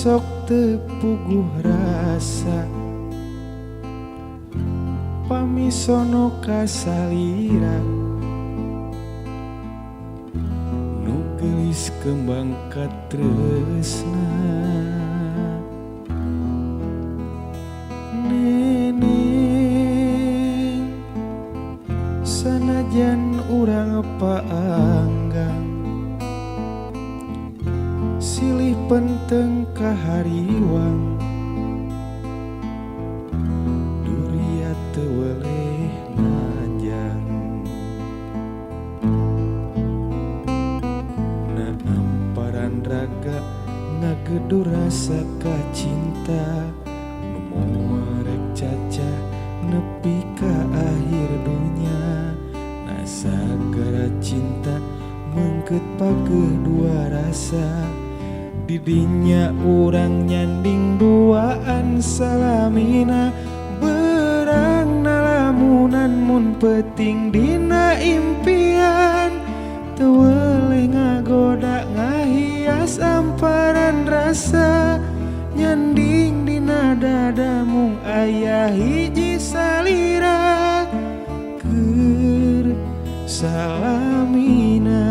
Sok teu puguh rasa, pamisono kasalira nu geulis kembang katresna. Neneng, sanajan urang paanggang, silih penteng kahariwang, duria teu weleh nganjang. Na amparan raga ngagedur rasa kacinta, nu moal rek cacah nepi ka akhir dunya. Na sagara cinta meungkeut pageuh dua rasa, didinya urang nyanding duaan salamina. Berang nalamunan mun peuting dina impian, teu weleh ngagoda ngahias amparan rasa. Nyanding dina dada mung aya hiji salira, keur salamina.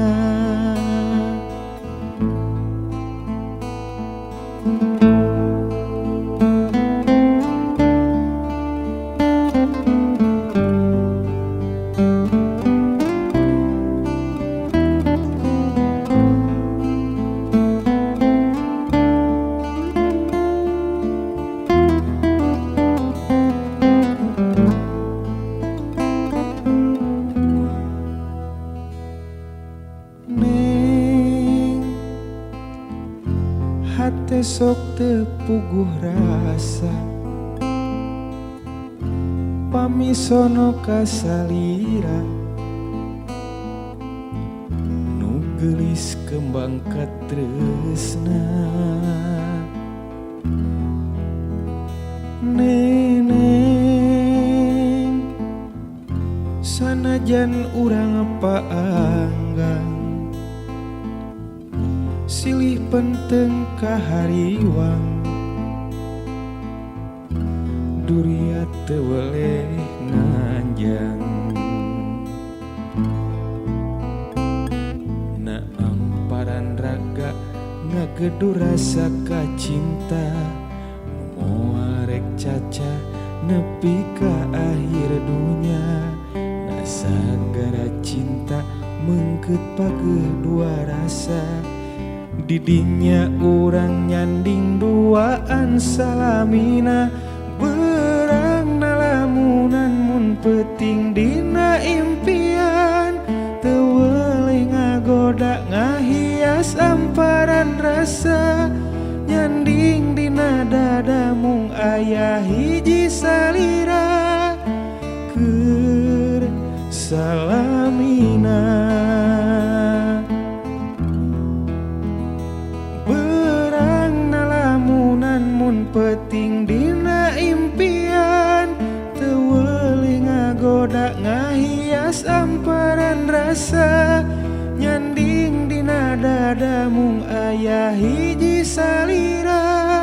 Neng, hate sok teu puguh rasa, pamisono kasalira nu geulis kembang katresna. Neneng, sanajan urang paanggang, silih penteng kahariwang, duria teu weleh nganjang. Na amparan raga ngagedur rasa kacinta, nu moal rek cacah nepi ka akhir dunya. Na sagara cinta meungkeut pageuh dua rasa, didinya urang nyanding duaan salamina. Berang nalamunan mun peuting dina impian, teu weleh ngagoda ngahias amparan rasa. Nyanding dina dada mung aya hiji salira, keur salamina. Berang nalamunan mun peuting dina impian, teu weleh ngagoda ngahias amparan rasa. Nyanding dina dada mung aya hiji salira,